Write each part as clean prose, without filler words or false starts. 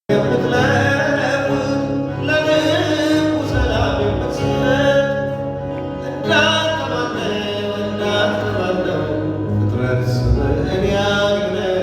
የምትለውጥ፣ ለልቡ ሰላም የምትሰጥ እንዳንተ ማነው? እንዳንተ ማነው? ፍጥረት ስምህን ያግነው።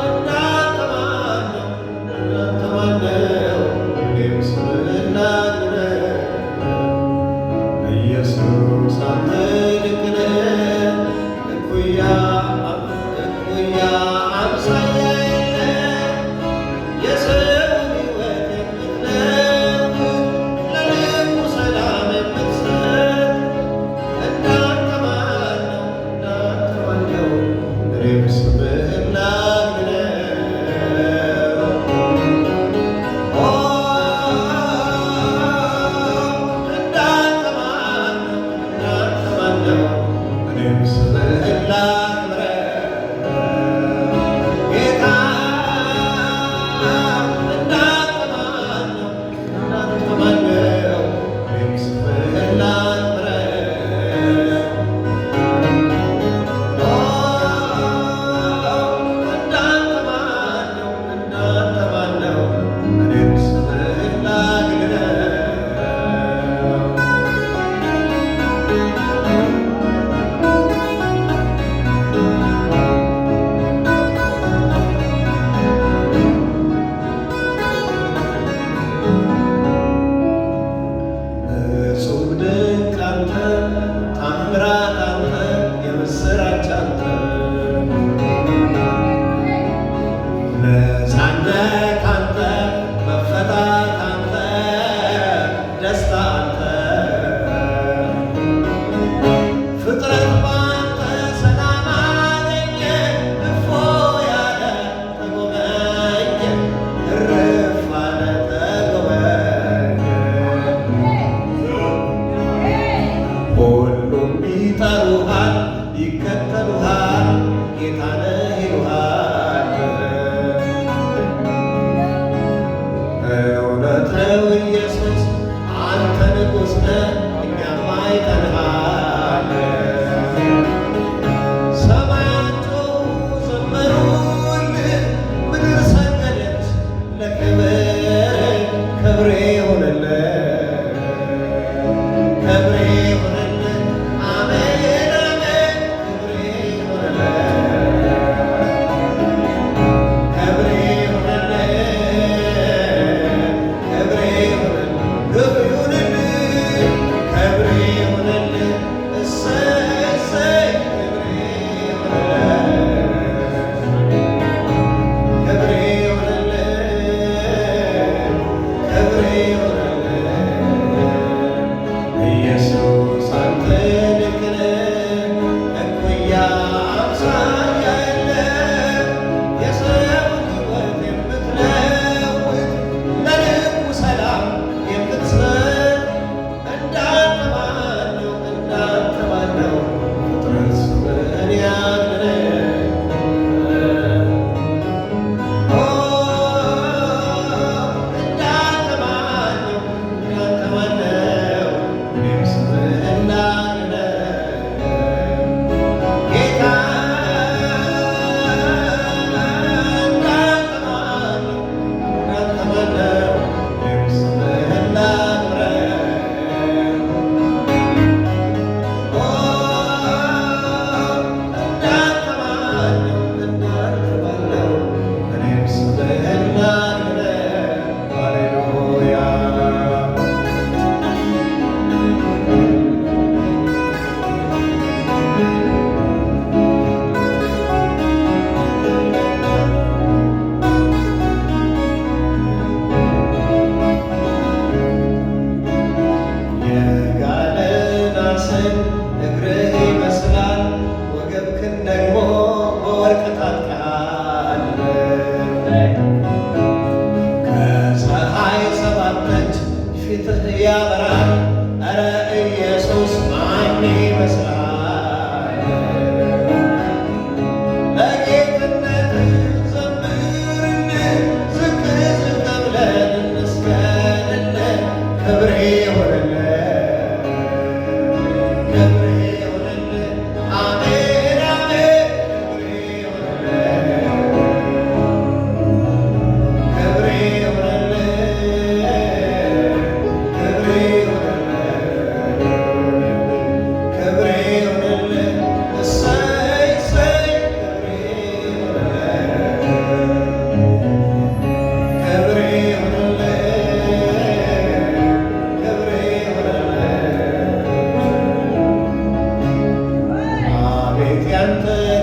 እንዳንተ ማነው? እንዳንተ ማነው? እኔም ስምህን ላግነው። ኢየሱስ አንተ ድንቅ ነህ፣ እኩያ እኩያ አምሳያ የለህ። የሰውን ሕይወት የምትለውጥ፣ ለልቡ ሰላም የምትሰጥ እንዳንተ ማነው? እንዳንተ ማነው? እኔም ስምህን ላግነው። እንዳንተ ማነው? እንዳንተ ማነው? እኔም ስምህን ላክብረው። ጌታ እንዳንተ ማነው? እንዳንተ ማነው? እኔም ስምህን ላክብረው። እንዳንተ ማነው? እንዳንተ ማነው? እኔም ስምህን ላግነው። እጹብ ድንቅ አንተ፣ ታምራት አንተ፣ የምስራች አንተ፣ ነፃነት አንተ፣ መፈታት አንተ፣ ደስታ አንተ፣ ፍጥረት ባንተ ሰላም አገኘ፣ እፎይ አለ ተጎበኘ፣ እርፍ አለ ተጎበኘ። ሁሉም ይጠሩሃል፣ ይከተሉሃል፣ ጌታ ነህ ይሉሃል። እውነት ነው ኢየሱስ አንተ ንጉሥ ነህ፣ እኛም አይተንሃል። ሰማያት ጮኹ ዘመሩልህ፣ ምድር ሰገደች ለክብር። ክብር ይሁንልህ፣ ክብር ይሁንልህ፣ አሜን አሜን፣ ክብር ይሁንልህ።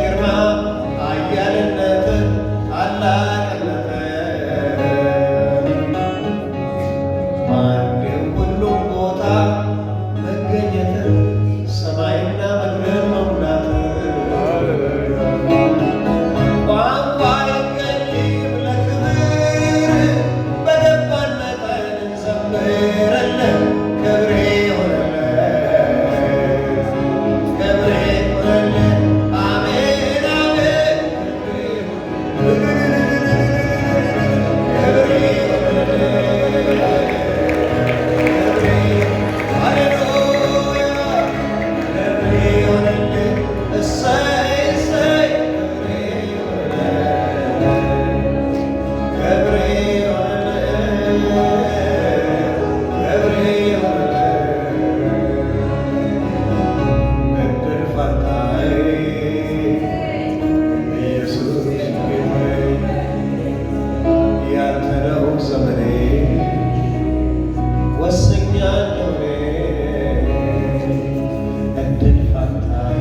ግርማ ኃያልነት ታላቅነት በአንድም ሁሉም ቦታ መገኘት ሰማይና ምድርን መሙላት ቋንቋ አይገኝም ለክብር በገባን መጠን እንዘምርልህ ክብር ይሁንልህ ክብር ይሁንልህ አሜን አሜን ክብር ይሁንልህ ሃሌሉያ ክብር ይሁንልህ እሰይ እሰይ ክብር ይሁንልህ ክብር ይሁንልህ ክብር ይሁንልህ እድል ፈንታዬ ኢየሱስ ጌታዬ ያንተ ነው ዘመኔ ወስኛለሁ እኔ እድል ፈንታዬ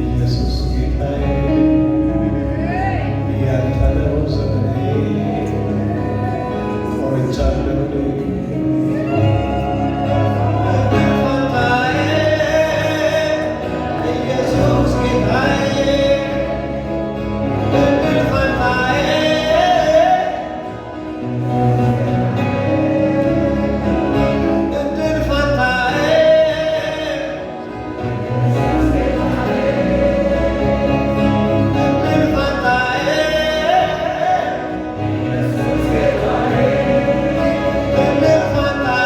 ኢየሱስ ጌታዬ ያንተ ነው ዘመኔ ቆርጫለሁ እኔ እድል ፈንታዬ ኢየሱስ ጌታዬ እድል ፈንታዬ እድል ፈንታዬ እድል ፈንታዬ እድል ፈንታዬ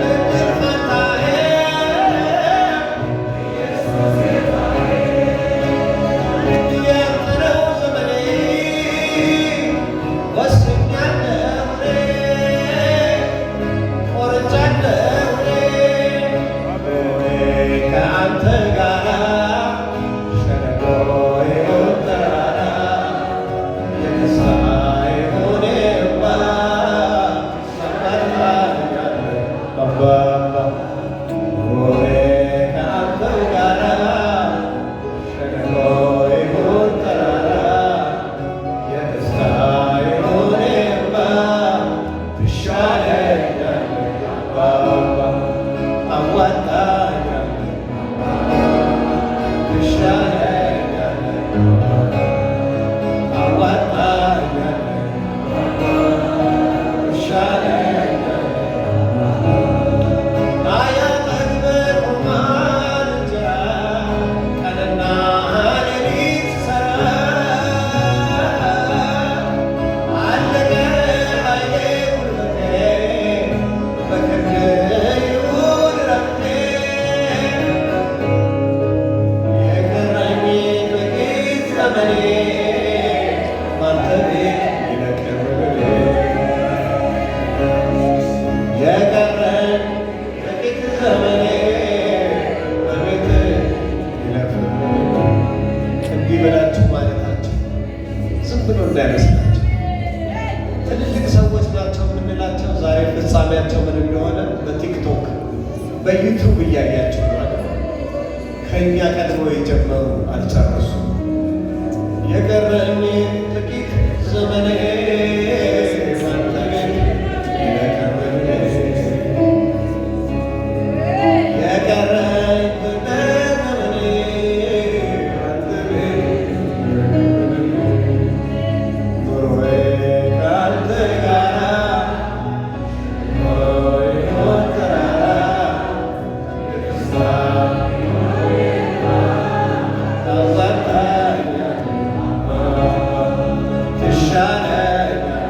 እድል ፈንታዬ ያንተ ነው ዘመኔ ወስኛለሁ እኔ ቆርጫለሁ እኔ ከአንተ ጋራ ሸለቆ ይሁን ተራራ የደስታ ይሁን እንባ ታዋጣኛለህ አባባ ኑሮዬ ከአንተው ጋራ ሸለቆ ይሁን ተራራ የደስታ ይሁን እንባ ትሻለኛለህ አባባ ታዋጣኛለህ ትሻለኛለህ ታዋጣኛለህ ትሻለኛለህ አያጠግብህም እንጀራ ቀንና ሌሊት ስሰራ አለቀ ኃይሌ ጉልበቴ በክንድህ ይሁን ዕረፍቴ የቀረኝ ጥቂት ዘመኔ ባንተ ቤት ይለቅ የቀረኝ ጥቂት ዘመኔ በቤትህ ይለፍ። እንዲህ ብላችሁ ማለታችሁ ዝም ብሎ እንዳይመስላችሁ። ትልልቅ ሰዎች ናቸው የምንላቸው ዛሬ ፍጻሜያቸው ምን እንደሆነ በቲክቶክ በዩቱብ እያያችሁ ማለት ነው። ከእኛ ቀድመው የጀመሩ አልጨረሱም። የቀረኝ ጥቂት ዘመኔ ባንተ ቤት ይለቅ የቀረኝ ጥቂት ዘመኔ ባንተ ቤት ኑሮዬ ከአንተ ጋራ ይሁን ተራራ የደስታ ታዋጣኛለህ ትሻለኛለህ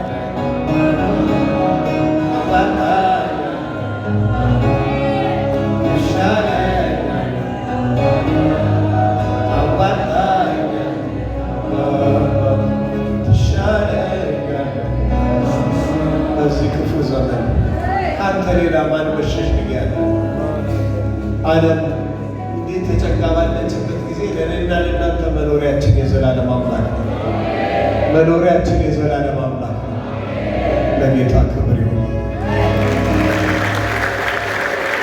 ታዋጣኛለህ ትሻለኛለህ ታዋጣኛለህ ትሻለኛለህ። በዚህ ክፉ ዘመን ከአንተ ሌላ ማን መሸሸጊያ አለ? ዓለም እንዴት ተጨንቃ ባለችበት ጊዜ ለእኔና ለእናንተ መኖሪያችን የዘላለም አምላክ ነው። መኖሪያችን የዘላለም አምላክ ነው። ለጌታ ክብር።